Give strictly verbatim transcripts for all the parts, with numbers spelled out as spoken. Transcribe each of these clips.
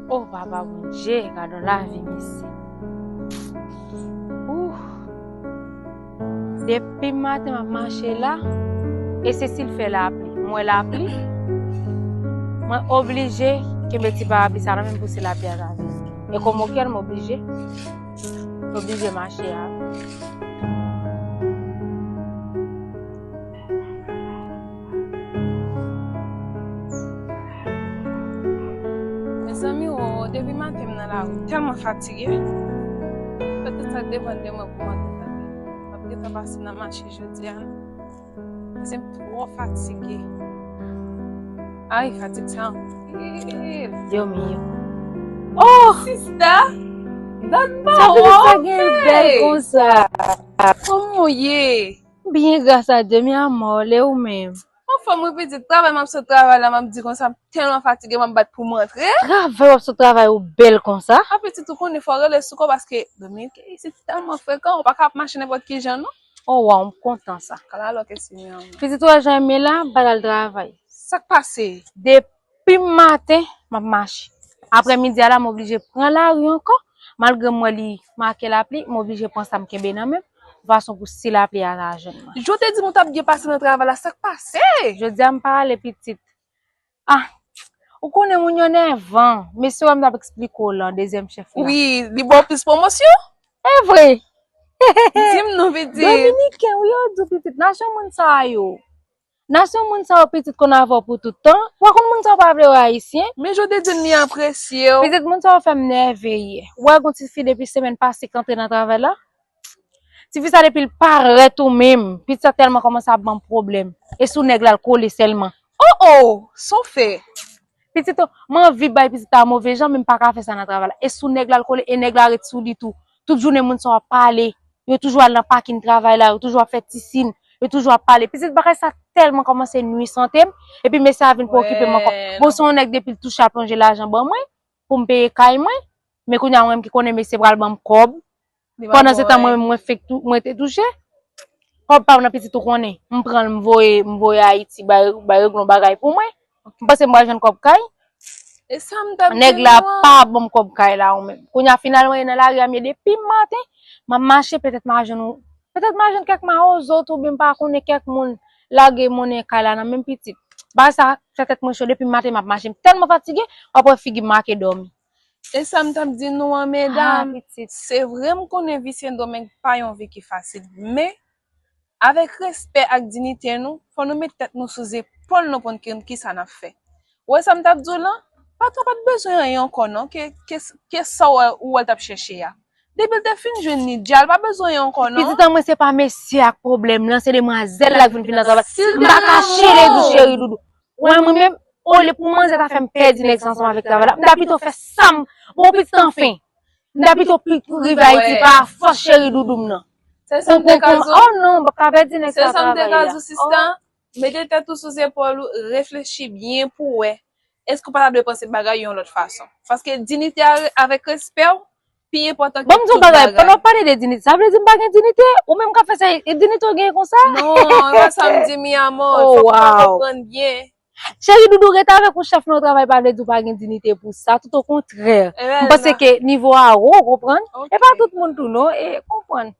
Oh papa Bondye, gad yon lavi mesye. Ouh. Depi maten m ap mache la, e se si l fè lapli. M wè lapli, mwen oblije kenbe ti parapli sa nan men m pou si lapli a travèse. E kòm okèl m oblije, m oblije mache a. Mezanmi, o, depi maten m nan lari, m tèlman fatige. Fè tout sa k depann de mwen pou m antre nan li. M ap gentan pase nan mache jodi a. Paske m twò fatige. Ay, fatig sa anpil. Dios mío. Oh! Sista! Dat pa sa w gen bèl konsa. Kòman w ye? Byen, gras a Dye, mi amor, e ou menm? Anfòm wi pitit, travay m ap sot travay la, m ap di konsa, m tèlman fatige, m ap bat pou m antre. Travay w ap sot travay ou bèl konsa? A pitit, ou konnen fò w rele sou kò w paske Dominik isit tèlman frekan, ou pa ka ap mache nenpòt ki jan non. Oh waw, m kontan sa. Kalalò ke si mi amor. Pitit, ou wè jan m ye la, m pa t al travay. Sa k pase? Depi maten, m ap mache. Aprè midi a la, m oblije pran lari ankò. Malgre m wè li make lapli, m oblije pran sa m kenbe nan men m, fason pou si lapli a ta jwenn mwen. Jan w te di m ou t ap byen pase nan travay la, sa k pase? Jodi a m pa ale pitit. Ah, ou konnen moun yo nèvan. Mesye w m t ap eksplike w lan, dezyèm chèf la. Wi, li ba w plis pwomosyon? E vre. Di m non pitit. Dominiken, wi, yo di w pitit. Nasyon moun sa yo. Nasyon moun sa yo pitit konn avè w pou tout tan. Ou pa konn moun sa yo pa vle wè ayisyen. Men jan w te di m li apresye w. Pitit moun sa yo fè m nève yè. Ou wè gon ti fi depi semèn pase k antre nan travay la? Ti fi sa depi l parèt ou menm, pitit sa tèlman kòmanse ap ban m pwoblèm. E sou nèg la l kole sèlman. Oh oh, sa w fè? Pitit, m anvi bay pitit la move jan, men m pa ka fè sa nan travay la. E sou nèg la l kole, e nèg la ret sou li tou. Tout jounen moun sa yo ap pale. Yo toujou al nan pakin travay la, yo toujou ap fè ti sin, yo toujou ap pale. Pitit, bagay sa tèlman kòmanse nui sante m, epi mesye a vin preokipe m ankò. Bon, se yon nèg depi l touche ap lonje lajan ban mwen, pou m peye kay mwen, men kounye a mwen menm ki konnen mesye pral ban m kòb. Pandan se tan mwen menm mwen fèk tou, mwen te touche. Kòb pa m nan pitit ou konnen. M pran l, m voye, m voye Ayiti, bay, bay regle yon bagay pou mwen. M panse m pral jwenn kòb kay. E sa m t ap di w. Nèg la pa ban m kòb kay la ou menm. Kounye a finalman e nan lari a m ye depi maten. M ap mache, petèt m a jwenn ou, petèt m a jwenn kèk mawozo tou, oubyen m pa konnen kèk moun lage monnen kay la nan men m pitit. Bagay sa fè tèt mwen cho depi maten m ap mache. M tèlman fatige, w ap wè figi m make dòmi. E sa m t ap di nou an, medam, se vre m konnen vi Sendomeng pa yon vi ki fasil, men avèk respè ak diyite nou, fò nou met tèt nou sou zepòl nou pou n konn kisa n ap fè. Ou wè sa m t ap di w lan? Patwon pa t bezwen anyen ankò non, ke, ke, ke sa w wè, ou wè l t ap chèche a. Depi l te fin jwenn li dja, l pa bezwen anyen ankò non. Pitit an mwen se pa mesye a k pwoblèm lan, se demwazèl la k vin fin nan travay. M pa ka chire di cheri doudou. Wè mwen menm, olye pou manzè ta fè m pèdi nèg sa ansanm avèk travay la, m ta pito fè sa m, bon pitit anfen. M ta pito pi rive Ayiti pa fòs cheri doudou m nan. Se sa m te ka di w. Oh non, m pa ka pèdi nèg sa travay la. Se sa m te ka di w, sista. Mete tèt ou sou zepòl ou, reflechi byen pou w wè. Èske w pa ta dwe panse bagay yon lòt fason? Paske diyite a, avèk respè w, pi enpòtan ke tout bagay. Bon, m di w bagay, pandan w pale de diyite, sa vle di m pa gen diyite? Ou menm k ap fè sa, e diyite w genyen konsa? Non, e pa sa m di, mi amor. Oh, fòk w konprann byen. Cheri doudou, ret avèk yon chèf nan yon travay pa vle di w pa gen diyite pou sa, tout okontrè. M panse ke nivo a wo, w konprann? E pa tout moun tou non, e konprann.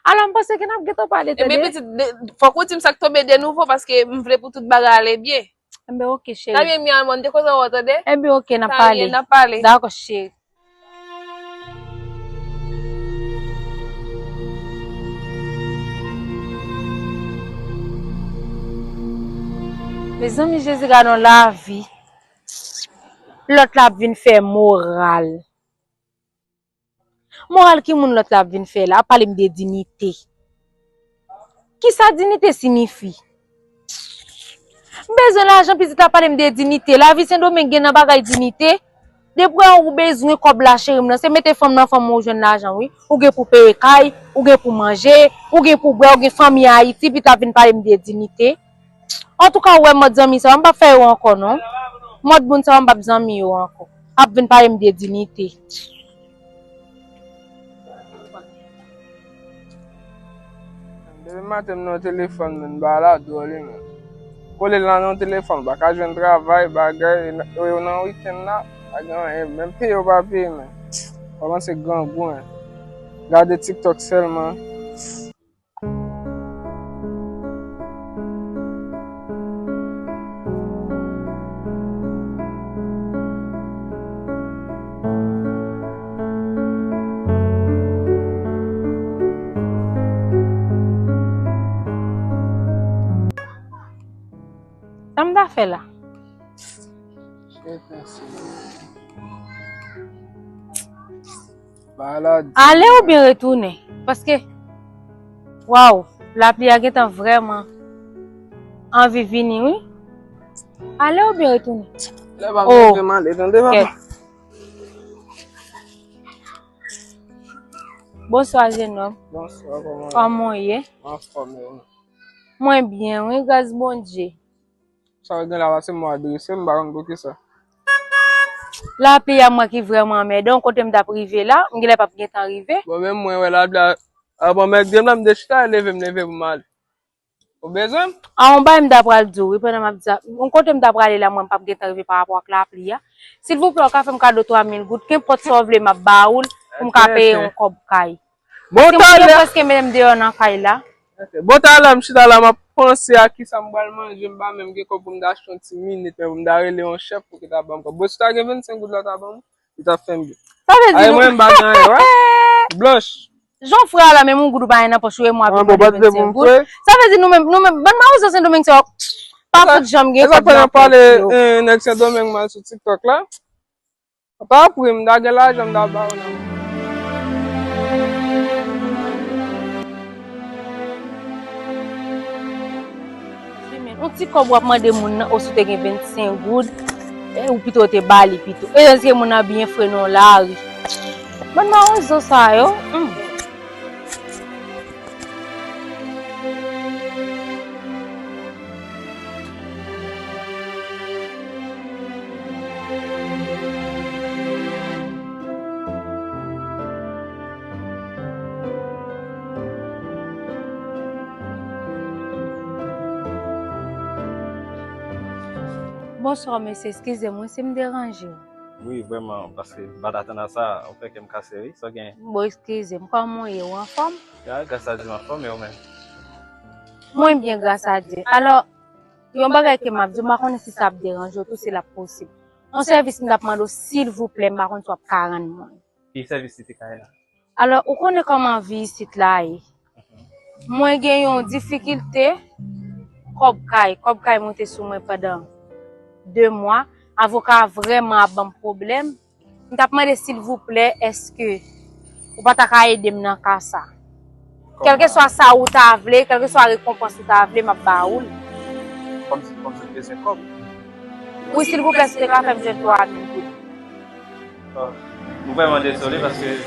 Alò, m panse ke n ap gentan pale, tande. Ebyen, pitit, fòk ou di m sa k tonbe de nouvo, paske m vle pou tout bagay ale byen. Enben, oke, cheri. Trè byen, mi amor, m te kontan wè w, tande. Enben, oke, n ap pale. Trè byen, n ap pale. Dakò, cheri. Mezanmi, Jezi, gad yon lavi. Lòt la ap vin fè moral. Moral ki moun lòt la ap vin fè la? Ap pale m de diyite. Kisa diyite siyifi? M bezwen lajan, pitit la pale m de diyite. Lavi Sendomeng gen nan bagay diyite. Depi w bezwen kòb la, cheri m nan, se mete fanm nan fanm ou jwenn lajan, wi. Ou gen pou peye kay, ou gen pou manje, ou gen pou bwè, ou gen fanmi Ayiti, pitit la vin pale m de diyite. Antouka, ou wè mòd zanmi sa yo, m p ap fè yo ankò, non. Mòd moun sa yo, m p ap zanmi yo ankò. Ap vin pale m de diyite. Depi maten m nan telefòn, men bagay la dwòl, wi, men. Kole l nan yon telefòn, pa ka jwenn travay, bagay, e yo nan wikenn la. Pa gen anyen, menm peye yo pa peye, men. Kòmanse grangou, en. Gade TikTok sèlman. Sa m ta fè la? Ale oubyen retounen? Paske, waw, lapli a gentan vrèman anvi vini, wi. Ale oubyen retounen? Lè pa Oh, mwen ale, tande, papa. Kèt. Bonswa, jenòm. Bonswa, kòman w ye? Kòman w ye? Anfòm, wi. Mwen byen, wi, gras Bondye. Sa w gen la, pase m adrese, m pa konn pou kisa. Lapli a mwen ki vrèman anmèdan, yon kote m t ap rive la, m genlè p ap gentan rive. Bon, menm mwen, wè lapli a, a, bon, mèt gen m la, m te chita, leve, m leve pou m ale. Ou bezwen m? A, yon bagay m ta pral di w, wi, pandan m ap di sa. Yon kote m ta prale la, mwen, m p ap gentan rive pa rapò ak lapli a. Silvouplè, ou ka fè m kado twa mil goud, kenpòt sa w vle, m ap ba ou l, pou m ka peye yon kòb kay. Bon, talè. Paske m prèske menm deyò nan kay la. Ok. Bon, talè, m chita la, m ap panse a kisa m pral manje, m pa menm gen kòb pou m ta achte yon ti minit, men pou m ta rele yon chèf pou ki ta ban m kòb. Bon, si w ta gen vennsenk goud la, w ta ban m, li t ap fè m byen. Sa vle di nou mwen, m pa gen anyen, wè. Blanch. Jan w fre a la, menm yon goud ou pa gen nan pòch ou, e mwen ap mande vennsenk goud. Sa vle di nou menm, nou menm, bann mawozo Sendomeng sa yo, pa fout janm gen kòb nan pòch yo. E sa k fè n ap pale, eh, nèg Sendomeng mal sou TikTok la. Pa pri m, m ta gen lajan, m ta ba w nan men. Yon ti kòb w ap mande moun nan, o si w te gen vennsenk goud, e ou pito te ba li pito. E tandis ke moun nan byen fre nan lari. Bann mawozo sa yo, hmm. Bonswa, mesye. Eskize m, wi, si m deranje w. Wi, vrèman, paske m pa t atann a sa, ou fè kè m kase, wi. Sa w gen? Bon, eskize m, kòman w ye? Ou anfòm? Ya, gras a Dye, m anfòm, e ou menm? Mwen byen, gras a Dye. Alò, yon bagay ke m ap di w, m pa konnen si sa ap deranje w tou, si l ap posib. Yon sèvis m t ap mande w, silvouplè, m pa konn si w ap ka rann mwen. Ki sèvis li te ka ye la? Alò, ou konnen kòman vi isit la ye. Mwen gen yon difikilte kòb kay. Kòb kay moute sou mwen pandan de mwa. Avoka a vrèman ap ban m pwoblèm. M t ap mande silvouplè, èske ou pa ta ka ede m nan ka sa? Kèlkeswa sa ou ta vle, kèlkeswa rekonpans ou ta vle, m ap ba ou l. Kòmsi, kòmsi w bezwen kòb? Wi, silvouplè, si w te ka fè m jwenn twa mil goud. Oh, m vrèman dezole paske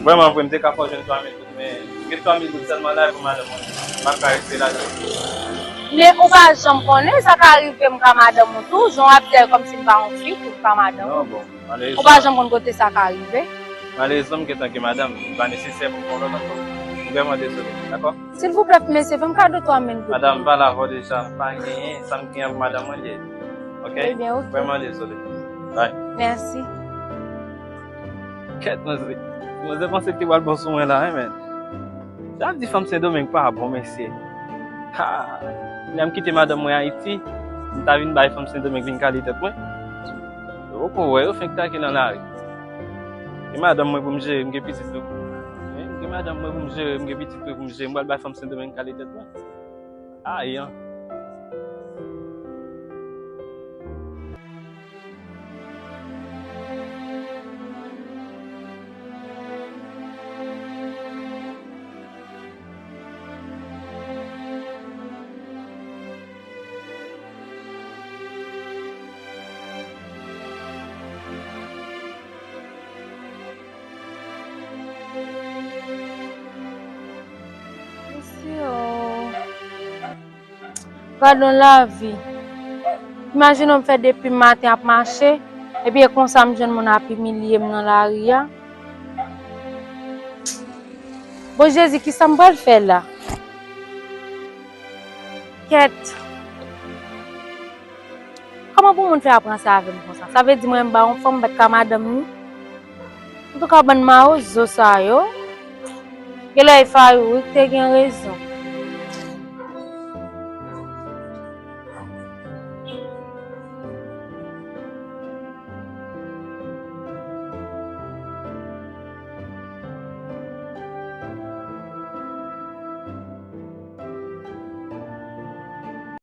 vrèman vre m te ka fè w jwenn twa mil goud, men m gen twa mil goud sèlman la e pou madanm mwen. M pa ka rete lajan. Men ou pa janm konnen, sa ka rive m ka madanm ou tou, jan w ap di a kòmsi m pa yon fi pou m ka madanm ou. Non, bon, malerezman. Ou pa janm konn kote sa ka rive. Malerezman, m gentan gen madanm, li pa nesesè pou m fè yon lòt ankò. M vrèman dezole, dakò? Silvouplè, mesye, fè m kado twa mil goud. Madanm, m pale avè w deja, m pa genyen, sa m genyen pou madanm mwen li ye. Ok? Ebyen, ok. Vrèman dezole. Bye. Mèsi. Kèt, manzè. Manzè panse li te pral bon sou mwen la, wi, men. Sa di fanm Sendomeng pa bon, mesye. Ha! Lè m kite madanm mwen Ayiti, m ta vin bay fanm Sendomeng vin kale tèt mwen. Ou ko wè, yo fenk take nan lari. Gen madanm mwen pou m jere, m gen pitit tou. Wi, m gen madanm mwen pou m jere, m gen pitit tou pou m jere. M pral bay fanm Sendomeng kale tèt mwen. Ayan. Mesye o. Gadon lavi. Imajine w m fè depi maten ap mache, epi e konsa m jwenn moun ap imilye m nan lari a. Bon, Jezi, kisa m pral fè la? Kèt. Kòman pou moun fè ap ranse avè m konsa? Sa vle di mwen menm ba yon fanm bat ka madanm ni? Antouka, bann mawozo sa yo. Genlè e Fayouk te gen rezon.